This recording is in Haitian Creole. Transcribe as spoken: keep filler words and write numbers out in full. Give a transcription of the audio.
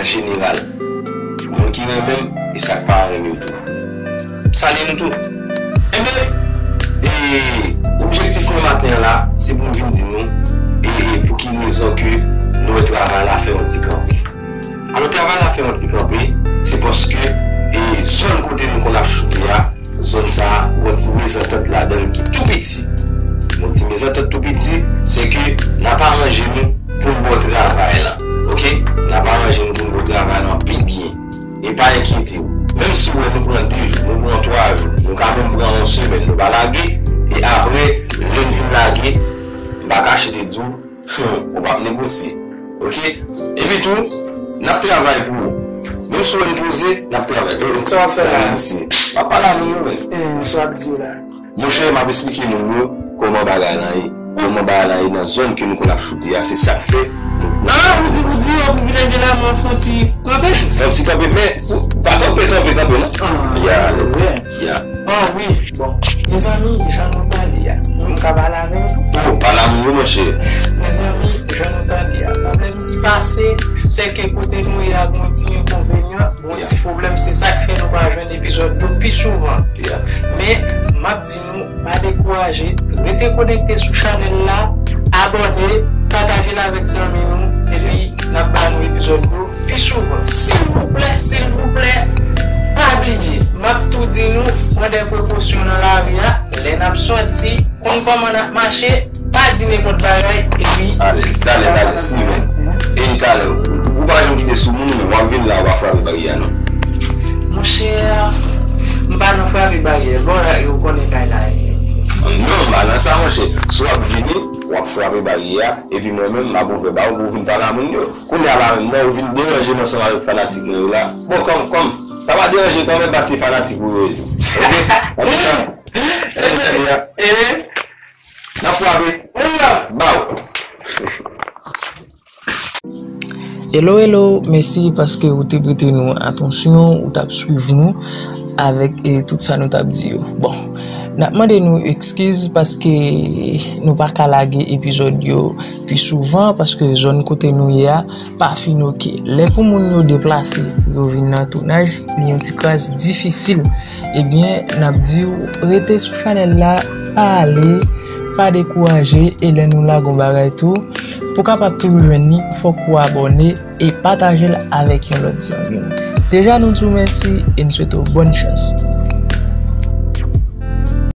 An jeneral, moun ki renmen m e sa k pa renmen m tou. M salye nou tou. Enben, e, objektif mwen maten an la, se pou m vin di nou, e, e pou ki rezon ke nou wè travay la fè yon ti kanpe. Alò, travay la fè yon ti kanpe, se paske, e, zòn kote nou konn ap choute a, zòn sa a, gon ti mezantant ladan l ki tou piti. Gon ti mezantant tou piti, se ke n ap aranje nou pou n ba w travay la. Oke? N ap aranje nou pou n ba w travay la pi byen. E pa enkyete w. Menm si w wè nou pran de jou, nou pran twa jou, nou ka menm pran yon semèn, nou pa lage. E apre, lè n fin lage, m pa kache te di w, ou p ap negosye. Oke? Epi tou, n ap travay pou ou. Menm si w wè n poze, n ap travay. Sa w ap fè la? Mesye, m ap pale a nou menm. Eh, sa w ap di la? Monchè, m ap esplike moun yo kòman bagay lan ye. Kòman bagay lan ye nan zòn ke nou konn ap choute a, se sa k fè. Ah, ou di, ou di yo privilèje la, mwen fon ti kanpe. Fon ti kanpe, men ou pa kanpe, kanpe, kanpe, non? Ah, ya, ya. Ah, wi, bon. Mezanmi, jan nou pale a, m ka pale avè w tou? Oh, pale a moun yo, monchè. Mezanmi, jan nou pale a, pwoblèm ki pase, se ke kote nou ye a, gon ti enkonvenyan, gon ti pwoblèm, se sa k fè nou pa jwenn epizòd yo pi souvan. Men, m ap di nou, pa dekouraje, rete konekte sou chanèl la, abòne, pataje l avèk zanmi nou, epi n ap ba nou epizòd yo pi souvan. Silvouplè, silvouplè, pa bliye, m ap tou di nou, pran de prekosyon nan lari a, lè n ap sòti, konn kòman n ap mache, pa di nenpòt bagay, epi. Alèz, talè, talè, si, men. E talè, ou pa janm kite sou moun, men w ap vin la, w ap frape baryè a, non? Monchè, m pa nan frape baryè, bon, la, yo konnen kay la ye. Non, m pa nan sa, monchè. Si w ap vini, w ap frape baryè a, epi mwen menm, m ap ouvè ba ou pou w vin pale a moun yo. Kounye a la menm, non, ou vin deranje m ansanm avèk fanatik mwen yo la. Bon, kòm, kòm, sa pa deranje kanmenm, paske fanatik ou yo ye tou. Oke? Ann di sa. Mezanmi, n ap frape. Ba ou. Hello, hello, mèsi paske ou te prete nou atansyon, ou t ap swiv nou avèk, e, tout sa nou t ap di yo. Bon, n ap mande nou ekskiz paske nou pa ka lage epizòd yo pi souvan, paske zòn kote nou ye a pa fin oke. Lè pou moun yo deplase pou yo vin nan tounaj, li yon ti kras difisil. Ebyen, n ap di w, rete sou chanèl la, pa ale, pa dekouraje, e lè nou lage yon bagay tou, pou w kapab toujou jwenn li, fòk ou abòne e pataje l avèk yon lòt zanmi w. Deja nou di w mèsi e n swete w bòn chans.